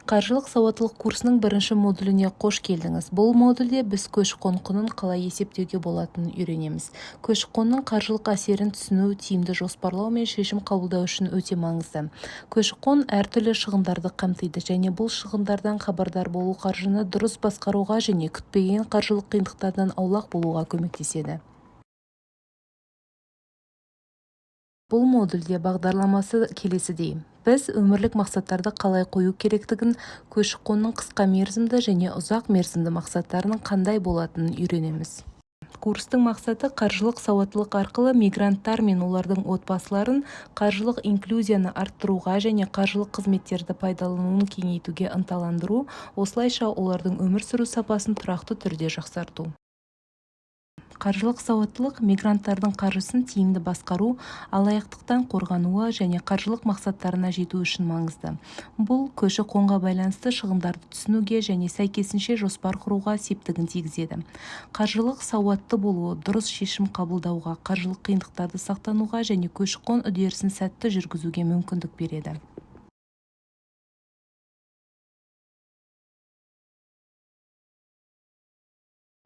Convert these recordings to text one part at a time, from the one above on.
Қаржылық сауаттылық курсының бірінші модуліне қош келдіңіз! Бұл модульде біз көші-қон құнын қалай есептеуге болатынын үйренеміз. Көші-қонның қаржылық әсерін түсіну тиімді жоспарлау мен шешім қабылдау үшін өте маңызды. Көші-қон әртүрлі шығындарды қамтиды және бұл шығындардан хабардар болу қаржыны дұрыс басқаруға және күтпеген қаржылық қиындықтардан аулақ болуға көмектеседі. Бұл модульде бағдарламасы келесідей: біз өмірлік мақсаттарды қалай қою керектігін, көші-қонның қысқа мерзімді және ұзақ мерзімді мақсаттарының қандай болатынын үйренеміз. Курстың мақсаты: қаржылық сауаттылық арқылы мигранттар мен олардың отбасыларын қаржылық инклюзияны арттыруға және қаржылық қызметтерді пайдалануын кеңейтуге ынталандыру, осылайша олардың өмір сүру сапасын тұрақты түрде жақсарту. Қаржылық сауаттылық мигранттардың қаржысын тиімді басқару, алаяқтықтан қорғануы және қаржылық мақсаттарына жетуі үшін маңызды. Бұл көші-қонға байланысты шығындарды түсінуге және сәйкесінше жоспар құруға септігін тигізеді. Қаржылық сауатты болу дұрыс шешім қабылдауға, қаржылық қиындықтарды сақтануға және көші-қон үдерісін сәтті жүргізуге мүмкіндік береді.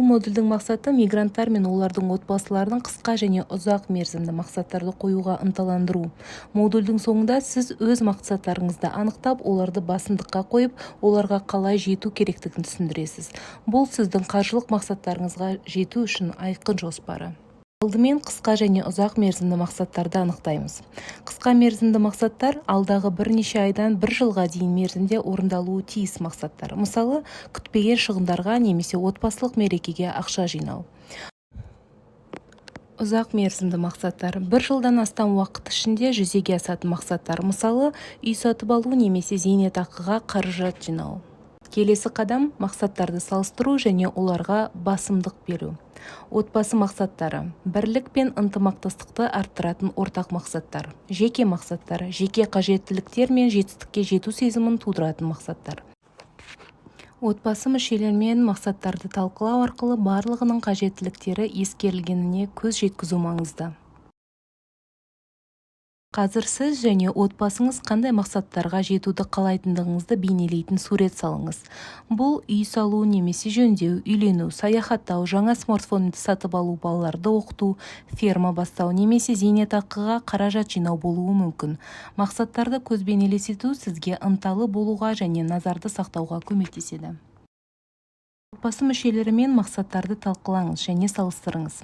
Бұл модульдің мақсаты: мигранттар мен олардың отбасыларын қысқа және ұзақ мерзімді мақсаттарды қоюға ынталандыру. Модульдің соңында сіз өз мақсаттарыңызды анықтап, оларды басымдыққа қойып, оларға қалай жету керектігін түсіндіресіз. Бұл сіздің қаржылық мақсаттарыңызға жету үшін айқын жоспары. Алдымен қысқа және ұзақ мерзімді мақсаттарды анықтаймыз. Қысқа мерзімді мақсаттар: алдағы бірнеше айдан бір жылға дейін мерзімде орындалуы тиіс мақсаттар. Мысалы, күтпеген шығындарға немесе отбасылық мерекеге ақша жинау. Ұзақ мерзімді мақсаттар: бір жылдан астам уақыт ішінде жүзеге асатын мақсаттар. Мысалы, үй сатып алу немесе зейнетақыға қаражат жинау. Келесі қадам: мақсаттарды салыстыру және оларға басымдық беру. Отбасы мақсаттары: бірлік пен ынтымақтастықты арттыратын ортақ мақсаттар. Жеке мақсаттар: жеке қажеттіліктер мен жетістікке жету сезімін тудыратын мақсаттар. Отбасы мүшелерімен мақсаттарды талқылау арқылы барлығының қажеттіліктері ескерілгеніне көз жеткізу маңызды. Қазір сіз және отбасыңыз қандай мақсаттарға жетуді қалайтындығыңызды бейнелейтін сурет салыңыз. Бұл үй салу немесе жөндеу, үйлену, саяхаттау, жаңа смартфон сатып алу, балаларды оқыту, ферма бастау немесе зейнетақыға қаражат жинау болуы мүмкін. Мақсаттарды көзбен елестету сізге ынталы болуға және назарды сақтауға көмектеседі. Отбасы мүшелерімен мақсаттарды талқылаңыз және салыстырыңыз.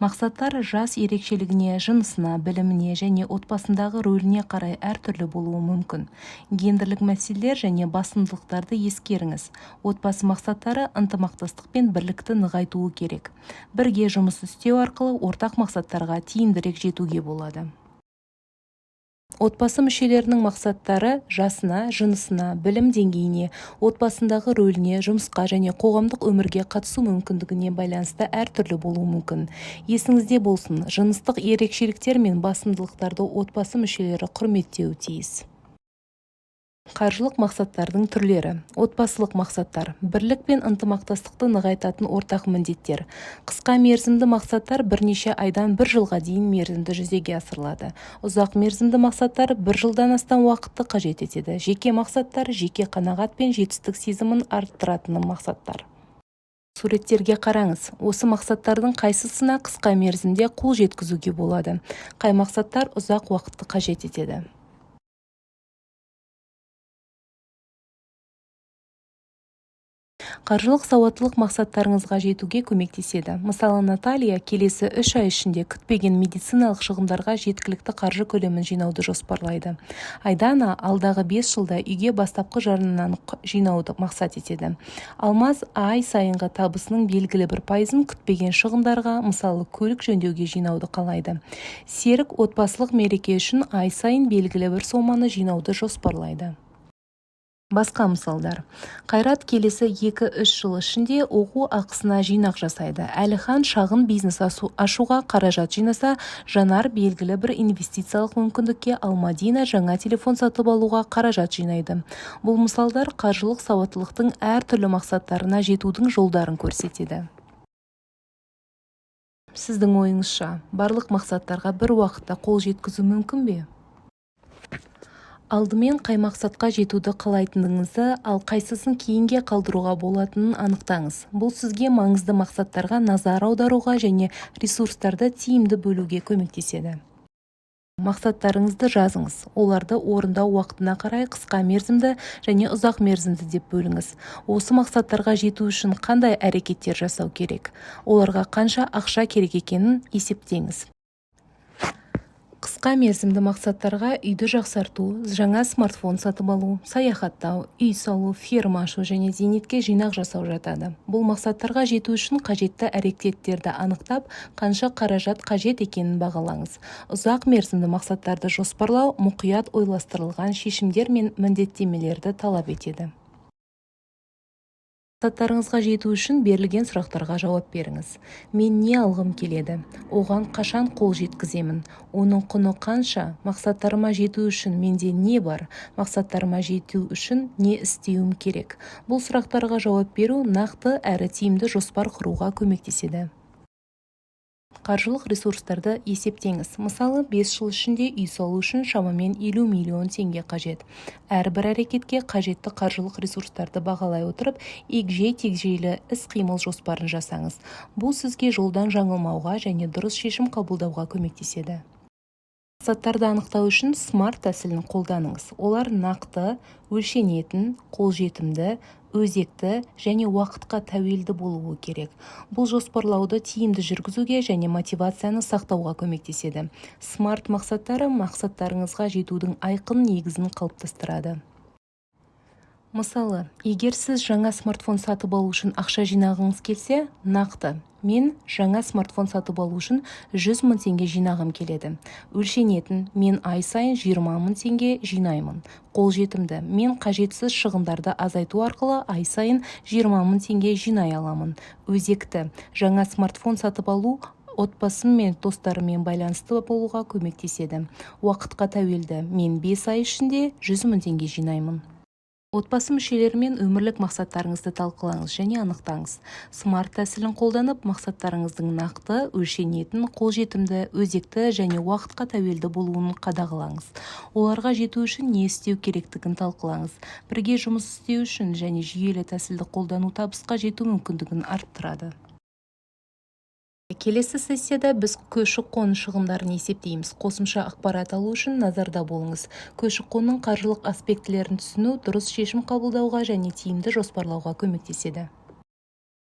Мақсаттар жас ерекшелігіне, жынысына, біліміне және отбасындағы рөліне қарай әртүрлі болуы мүмкін. Гендерлік мәселелер және басымдылықтарды ескеріңіз. Отбасы мақсаттары ынтымақтастық пен бірлікті нығайтуы керек. Бірге жұмыс істеу арқылы ортақ мақсаттарға тиімдірек жетуге болады. Отбасы мүшелерінің мақсаттары жасына, жынысына, білім деңгейіне, отбасындағы рөліне, жұмысқа және қоғамдық өмірге қатысу мүмкіндігіне байланысты әртүрлі болуы мүмкін. Есіңізде болсын, жыныстық ерекшеліктер мен басымдылықтарды отбасы мүшелері құрметтеуі тиіс. Қаржылық мақсаттардың түрлері. Отбасылық мақсаттар: бірлік пен ынтымақтастықты нығайтатын ортақ міндеттер. Қысқа мерзімді мақсаттар: бірнеше айдан бір жылға дейін мерзімді жүзеге асырылады. Ұзақ мерзімді мақсаттар: бір жылдан астам уақытты қажет етеді. Жеке мақсаттар: жеке қанағат пен жетістік сезімін арттыратын мақсаттар. Суреттерге қараңыз. Осы мақсаттардың қайсысына қысқа мерзімде қол жеткізуге болады? Қай мақсаттар ұзақ уақытты қажет етеді? Қаржылық сауаттылық мақсаттарыңызға жетуге көмектеседі. Мысалы, Наталья келесі 3 ай ішінде күтпеген медициналық шығындарға жеткілікті қаржы көлемін жинауды жоспарлайды. Айдана алдағы 5 жылда үйге бастапқы жарнаны жинауды мақсат етеді. Алмаз ай сайынғы табысының белгілі бір пайызын күтпеген шығындарға, мысалы, көлік жөндеуге жинауды қалайды. Серік отбасылық мереке үшін ай сайын белгілі бір соманы жинауды жоспарлайды. Басқа мысалдар: Қайрат келесі 2-3 жыл ішінде оқу ақысына жинақ жасайды. Әлихан шағын бизнес ашуға қаражат жинаса, Жанар белгілі бір инвестициялық мүмкіндікке, ал Мадина жаңа телефон сатып алуға қаражат жинайды. Бұл мысалдар қаржылық сауаттылықтың әртүрлі мақсаттарына жетудің жолдарын көрсетеді. Сіздің ойыңызша, барлық мақсаттарға бір уақытта қол жеткізу мүмкін бе? Алдымен қай мақсатқа жетуді қалайтыныңызды, ал қайсысын кейінге қалдыруға болатынын анықтаңыз. Бұл сізге маңызды мақсаттарға назар аударуға және ресурстарды тиімді бөлуге көмектеседі. Мақсаттарыңызды жазыңыз. Оларды орындау уақытына қарай қысқа мерзімді және ұзақ мерзімді деп бөліңіз. Осы мақсаттарға жету үшін қандай әрекеттер жасау керек, оларға қанша ақша керек екенін есептеңіз. Қысқа мерзімді мақсаттарға үйді жақсарту, жаңа смартфон сатып алу, саяхаттау, үй салу, ферма ашу және зейнетке жинақ жасау жатады. Бұл мақсаттарға жету үшін қажетті әрекеттерді анықтап, қанша қаражат қажет екенін бағалаңыз. Ұзақ мерзімді мақсаттарды жоспарлау мұқият ойластырылған шешімдер мен міндеттемелерді талап етеді. Мақсаттарыңызға жету үшін берілген сұрақтарға жауап беріңіз: Мен не алғым келеді? Оған қашан қол жеткіземін? Оның құны қанша? Мақсаттарыма жету үшін менде не бар? Мақсаттарыма жету үшін не істеуім керек? Бұл сұрақтарға жауап беру нақты әрі тиімді жоспар құруға көмектеседі. Қаржылық ресурстарды есептеңіз. Мысалы, 5 жыл ішінде үй салу үшін шамамен 50 миллион теңге қажет. Әрбір әрекетке қажетті қаржылық ресурстарды бағалай отырып, егжей-тегжейлі іс-қимыл жоспарын жасаңыз. Бұл сізге жолдан жаңылмауға және дұрыс шешім қабылдауға көмектеседі. Мақсаттарды анықтау үшін SMART тәсілін қолданыңыз. Олар нақты, өлшенетін, қолжетімді, өзекті және уақытқа тәуелді болуы керек. Бұл жоспарлауды тиімді жүргізуге және мотивацияны сақтауға көмектеседі. SMART мақсаттары мақсаттарыңызға жетудің айқын негізін қалыптастырады. Мысалы, егер сіз жаңа смартфон сатып алу үшін ақша жинағыңыз келсе, нақты: Мен жаңа смартфон сатып алу үшін 100 мың теңге жинағым келеді. Өлшенетін: Мен ай сайын 20 мың теңге жинаймын. Қолжетімді: Мен қажетсіз шығындарды азайту арқылы ай сайын 20 мың теңге жинай аламын. Өзекті: Жаңа смартфон сатып алу отбасым мен достарыммен байланыста болуға көмектеседі. Уақытқа тәуелді: Мен 5 ай ішінде 100 мың теңге жинаймын. Отбасы мүшелерімен өмірлік мақсаттарыңызды талқылаңыз және анықтаңыз. SMART тәсілін қолданып, мақсаттарыңыздың нақты, өлшенетін, қолжетімді, өзекті және уақытқа тәуелді болуын қадағалаңыз. Оларға жету үшін не істеу керектігін талқылаңыз. Бірге жұмыс істеу үшін және жүйелі тәсілді қолдану табысқа жету мүмкіндігін арттырады. Келесі сессияда біз көші-қон шығындарын есептейміз. Қосымша ақпарат алу үшін назарда болыңыз. Көші-қонның қаржылық аспектілерін түсіну дұрыс шешім қабылдауға және тиімді жоспарлауға көмектеседі.